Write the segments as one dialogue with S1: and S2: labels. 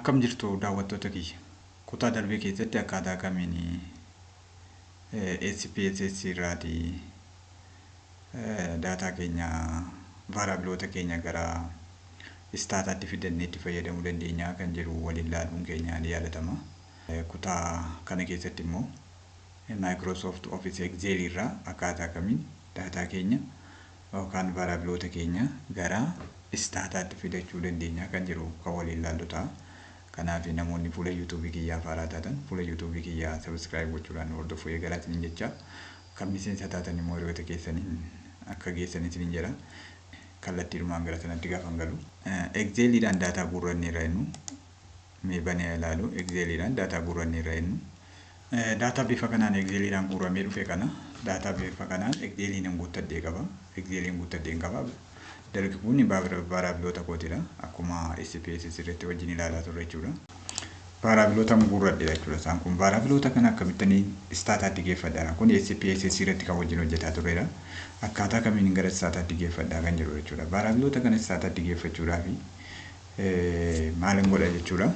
S1: Akkam jirtu, daawwattoota kiyya? Kutaa darbee keessatti akkaataa kamiin SPSS irraatii daataa keenya, variableoota keenya gara Stataatti fidannee itti fayyadamuu dandeenya kan jedhu waliin ilaaluun keenya ni yaadatama. Kutaa kana keessatti immoo Microsoft Office Excel irraa akkaataa kamiin daataa keenya yookaan variableoota keenya gara Stataatti fidachuu dandeenya kan jedhu kan waliin ilaallu ta'a. Kanaaf namoonni fuula YouTubeii kiyyaaf haaraa taatan fuula YouTubeii kiyyaa subscribe gochuudhaan hordofuu eegalaa isiniin jecha, kan miseensa taatan immoo hiriyoota keessaniin akka geessan isiniin jedha. Kallattiidhumaan gara sanatti gaafa galu, Exceliidhaan daataa guurranneerra jennu, mee banee ilaalu. Exceliidhaan daataa guurranneerra jennu. Daataa bifa kanaan Exceliidhaan guuramee dhufe kana, daataa bifa kanaan Exceliin guuttadhee qaba. Exceliin guuttadhee qaba. Dalgi kun variableoota kootidha. Akkuma SPSS irratti wajjin ilaalaa turre jechuudha. Variableoota guurradheedha jechuudha. Isaan kun variableoota kana akkamittiin Stataatti geeffadha? Kun SPSS irratti kan wajjin hojjetaa turredha. Akkaataa kamiin gara Stataatti geeffadha kan jedhu jechuudha. Variableoota kana Stataatti geeffachuudhaaf maalan godha jechuudha?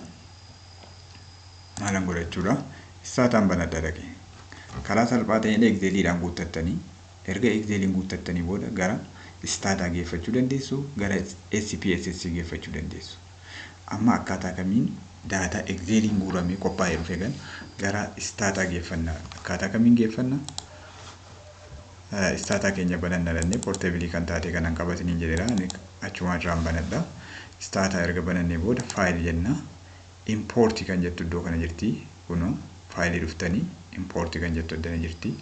S1: Maalan godha jechuudha? Stataan banadha dhaqee. Karaa salphaa ta'een Exceliidhaan guuttattanii, erga Exceliin guuttattanii booda gara Stata geeffachuu dandeessu, gara SPSS geeffachuu dandeessu. Amma akkaataa kamiin daataa Exceliin guuramee qophaa'ee dhufe kan gara Stata geeffanna? Akkaataa kamiin geeffanna? Stata keenya bananna jennee, portableii kan taate kanan qabatiniin jedheera. Achuma irraan banadha. Stata erga banannee booda file jenna. Import kan jettu iddoo kana jirti. Kunoo fileii dhuftanii import kan jettu addana jirti.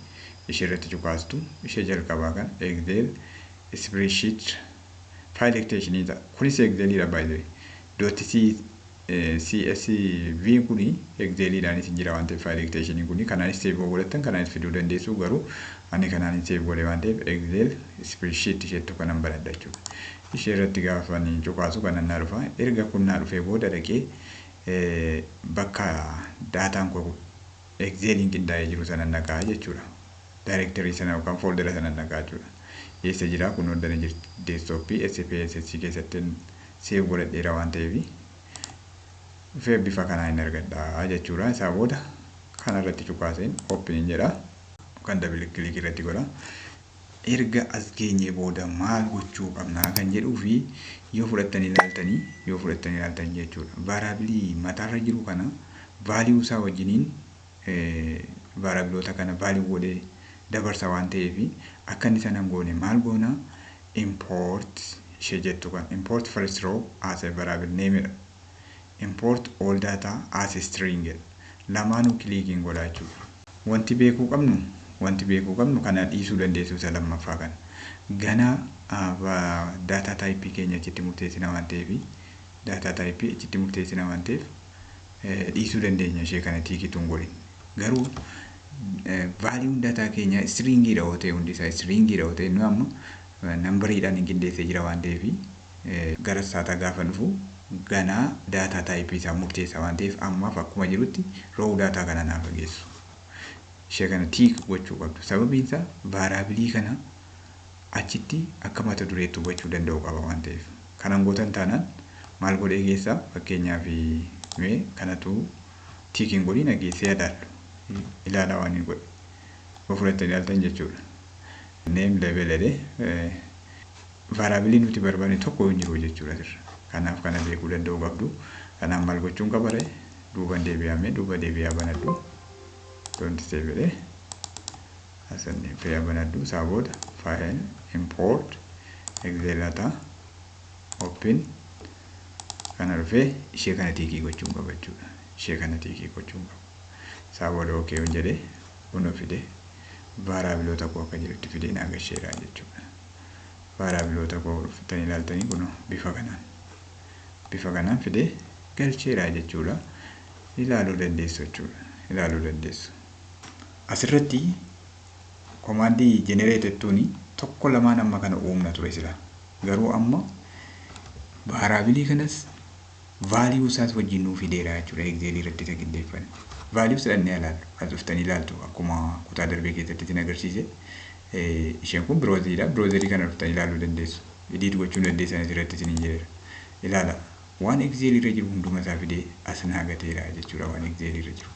S1: Ishee irratti cukaastu. Ishee jalqabaa kan Excel spreadsheet file extensionii ta'a. Kunis Exceliidha, by the way. Dot CSV kuni Exceliidhaanis hin jira waan ta'eef, file extensionii kuni kanaanis save godhattan kanaanis fiduu dandeessu, garuu ani kanaan save godhe waan ta'eef Excel spreadsheet isheettu kanan banadha jechuudha. Ishee irratti gaafa ani cukaasu kanan naa dhufa. Erga kun naa dhufee booda dhaqee bakka daataan koo Exceliin qindaa'ee jiru sana naqaa jechuudha. Directory sana yookaan foldera sana naqaa jechuudha. Eessa jira? Kun hodhana jirti. Desktopii SPSS keessatti save godhadheera waan ta'eef dhufee bifa kanaan hin argadha jechuudha. Isaa booda kanarratti cukaaseen open jedha. Kan double click irratti godha. Erga as geenyee booda maal gochuu qabnaa kan jedhuu fi yoo fudhattanii ilaaltan jechuudha. Variableii mataarra jiru kana value isaa wajjiniin variableoota kana value godhee dabarsa waan ta'eef, akka inni sana hin goone maal goona? Import ishee jettu kan import first row as a variable name dha. Import all data as a string jedha. Lamaanuu clickiin godhaa jechuudha. Wanti beekuu qabnu kana dhiisuu dandeessu, isa lammaffaa kana. Ganaa data typeii keenya achitti murteessina waan ta'eef, data typeii achitti murteessina waan ta'eef, dhiisuu dandeenya ishee kana tickituun godhin. Garuu valueun daataa keenya stringiidha yoo ta'e, hundi isaa stringiidha yoo ta'e, nu amma numberiidhaan hin qindeessee jira waan ta'eef, gara Stata gaafa dhufu ganaa data typeii isaa murteessa waan ta'eef, ammaaf akkuma jirutti raw data kana naaf geessu. Ishee kana tick gochuu qabdu. Sababiin isaa variableii kana achitti akka mata dureetti hubachuu danda'u qaba waan ta'eef. Kanan gootan taanaan maal godhee geessaa? Fakkeenyaaf mee kanatu tickiin godhii na geessee ilaallu. Ilaalaa waan inni godhe. Yoo fudhattanii ilaaltan jechuudha. Name label jedhee variableii nuti barbaanne tokko hin jiru jechuudha asirra. Kanaaf kana beekuu danda'uu qabdu. Kanaaf maal gochuun qaba ree? Duuban deebi'amee duuba deebi'aa banadhu. Don't save jedhee asan deebi'aa banadhu. Isaa booda file, import, Excel data, open kana dhufee ishee kana tickii gochuun qaba jechuudha. Ishee kana tickii gochuun qaba. Isaa booda okay jedhee kunoo fidee variableoota koo akka jirutti fidee naa gasheera jechuudha. Variableoota koo dhuftanii ilaaltanii kunoo bifa kanaan fidee galcheera jechuudha. Ilaaluu dandeessu jechuudha. Ilaaluu dandeessu. Asirratti commandii generate jettuuni tokko lamaan amma kana uumna ture sila. Garuu amma variableii kanas value isaas wajjin nuu fideera jechuudha Excelii irratti isa qindeeffanne. Value fudhannee ilaallu. As dhuftanii ilaaltu, akkuma kutaa darbee keessatti isin agarsiise. Isheen kun browseriidha. Browserii kana dhuftanii ilaaluu dandeessu. Edit gochuu dandeessan asirratti isin jedheera. Ilaala. Waan Excel irra jiru hunduma isaa fidee as naa gateera jechuudha, waan Excel irra jiru.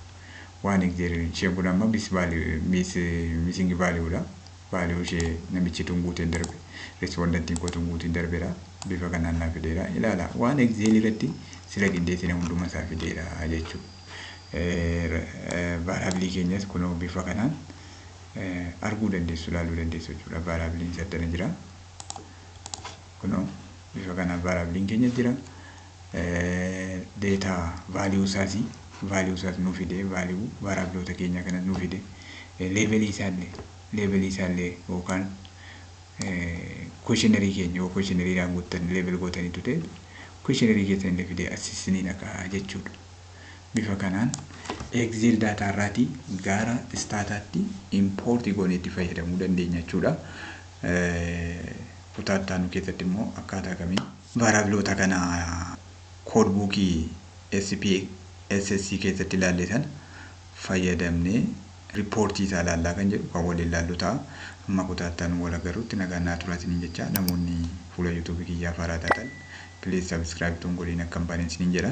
S1: Waan Excel isheen kun amma missing value'dha. Value ishee namichi tun guuteen darbe, respondentiin koo tun guutiin darbeera. Bifa kanaan naa fideera. Ilaala, waan Excel irratti sila qindeessine hunduma isaa fideera jechuudha. Variableii keenyas kunoo bifa kanaan arguu dandeessu, ilaaluu dandeessu jechuudha. Variableiin saddana jira. Kunoo bifa kanaan variableiin keenya jira. Data value isaas nuu fide, value variableoota keenya kanas nuu fide. Levelii isaallee yookaan questionnaireii keenya yoo questionnaireiidhaan guuttan label gootaniitu ta'e, questionnaireii keessan illee fidee as isinii naqaa jechuudha. Bifa kanaan Excel data irraatii gara Stataatti importii goonee itti fayyadamuu dandeenya jechuudha. Kutaa itti aanu keessatti immoo akkaataa kamiin variableoota kana codebookii SPSS keessatti ilaalle sana fayyadamnee reportii isaa ilaallaa kan jedhu kan waliin ilaallu ta'a. Amma kutaa itti aanu wal agarruutti nagaan naa turaa isiniin jecha. Namoonni fuula YouTubeii kiyyaa haaraa taatan, please subscribe tuun godhiin akka hin baane isiniin jedha.